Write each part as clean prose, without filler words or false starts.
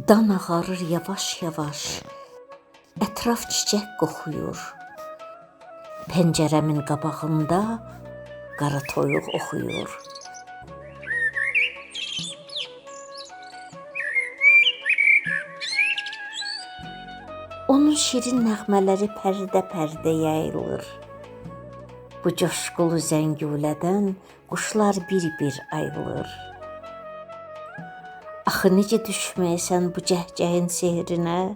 Dan ağarır yavaş-yavaş, ətraf çiçək qoxuyur. Pəncərəmin qabağında qara toyuq oxuyur. Onun şirin nəğmələri pərdə-pərdə yayılır. Bu coşqulu zəngulədən quşlar bir-bir ayrılır. Axı necə düşməyəsən bu cəhcəhin sehrinə?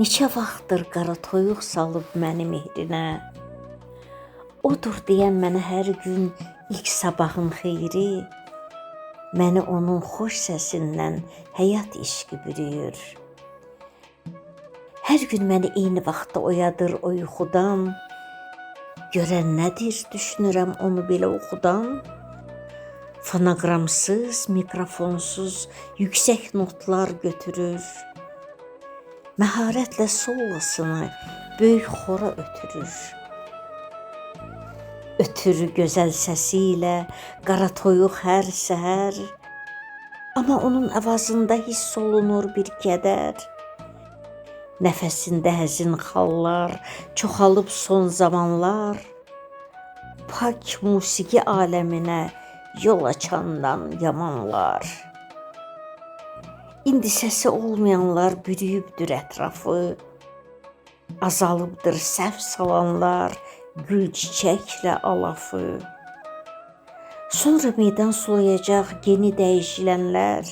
Neçə vaxtdır qara toyuq salıb məni mehrinə. Odur deyən mənə hər gün ilk sabahın xeyri. Məni onun xoş səsindən həyat işqi bürüyür. Hər gün məni eyni vaxtda oyadır o yuxudan. Görən nədir, düşünürəm onu belə oxudan. Fonoqramsız, mikrofonsuz yüksək notlar götürür. Məharətlə solosunu böyük xora ötürür. Ötür gözəl səsi ilə qara toyuq hər səhər. Amma onun avazında hiss olunur bir kədər. Nəfəsində həzin xallar çoxalıb son zamanlar. Pak musiqi aləminə yol açandan yamanlar. İndi səsi olmayanlar bürüyübdür ətrafı. Azalıbdır səhv salanlar gül çiçəklə alafı. Sonra meydan sulayacaq yeni dəyişilənlər.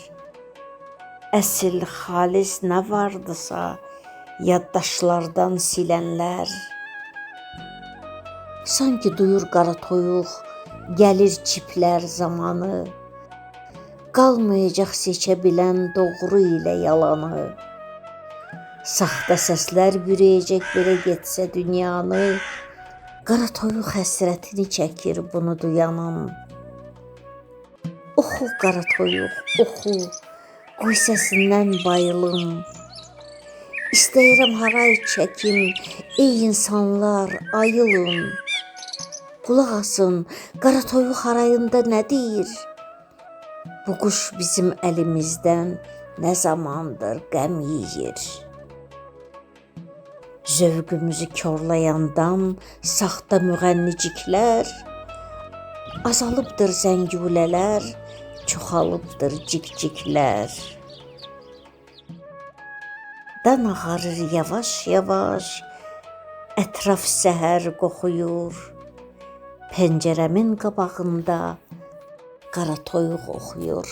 Əsl xalis nə vardısa yaddaşlardan silənlər. Sanki duyur qara toyuq, gəlir çiplər zamanı. Qalmayacaq seçə bilən doğru ilə yalanı. Saxta səslər bürüyəcək belə getsə dünyanı. Qara toyuq həsrətini çəkir bunu duyanın. Oxu qara toyuq, oxu, qoy səsindən bayılım. İstəyirəm haray çəkim, ey insanlar, ayılın. Qulaq asın, qara toyuq harayında nə deyir? Bu quş bizim əlimizdən nə zamandır qəm yeyir. Zövqümüzü korlayandan saxta müğənniciklər, azalıbdır zəngulələr, çoxalıbdır cikciklər. Dan ağarır yavaş-yavaş, ətraf səhər qoxuyur. Pəncərəmin qabağında qara toyuq oxuyur.